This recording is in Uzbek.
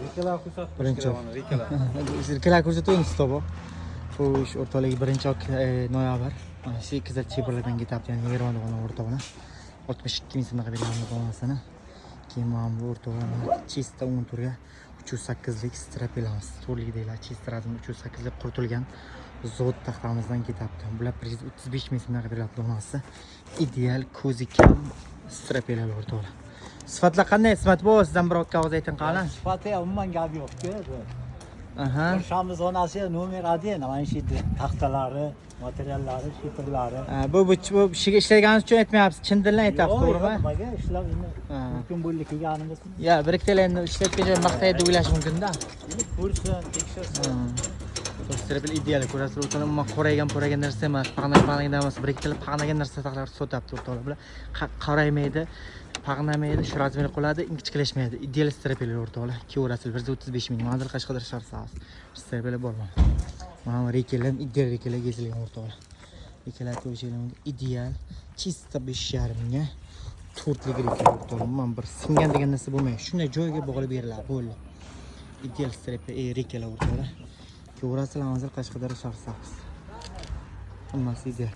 Rekalar ko'rsatib Birinchi. Rekalar. Rekalar ko'rsatuvimiz to'g'ri. Xo'sh, o'rtoqlar, 1 noyabr. Mana shu qizil cheburlardan ketyapti, ya'ni 20 dona o'rtoqlar. 62 ming so'mga bergan donasini. Keyin mana bu o'rtoqlar, mana чисто 10 turga 308lik стропила miz. To'rtlik deyiladi, чисто размер 308lik quritilgan zavod taxtamizdan ketyapti. Bular 135 ming so'mga beriladi donasi. Ideal, ko'zi kam стропила lar, o'rtoqlar. Sifatlar qanday? Sifat bu sizdan bir ikki og'iz ayting qani. Sifati umuman gap yo'q-ku. Aha. Shamli zonasi номер 1, mana shu taxtalari, materiallari, shiferlari. Ha, bu ishiga ishlaganingiz uchun aytmayapsiz, chin dildan aytyapsiz, Yo'q, to'g'rimi? Nimaga ishlab endi Ha. mumkin bo'ldi kelganimiz. Ya, bir ikkitalar endi ishlab kelgan maqtaydi deb o'ylash mumkin-da. Endi ko'rsin, tekshirsin. Do'stlar, ideal ko'rasizlar, o'rtoqlar, umuman qoraygan poraygan narsa emas, pag'nagan pag'nagan emas, bir ikkitalar pag'nagan narsa taxtalar sotyapti, o'rtoqlar. Bular qoraymaydi, pag'namaydi, shu размер qoladi, ingichkalashmaydi. Ideal стропила lar, o'rtoqlar. Kelaverasizlar, 135 ming. Manzil Qashqadaryo shahri. Стропила lar bor mana. Mana bu rekalar ham ideal rekalar kesilgan, o'rtoqlar. Rekalar ko'rishinglar mumkin. Ideal, чисто 5,5 mingga to'rtlik reka, o'rtoqlar. Umuman bir singan degan narsa bo'lmaydi. Shunday joyiga bog'lab beriladi, bo'ldi. Ideal стропила rekalar, o'rtoqlar. Ko'rasizlar, manzil Qashqadaryo shahri. Hammasi ideal.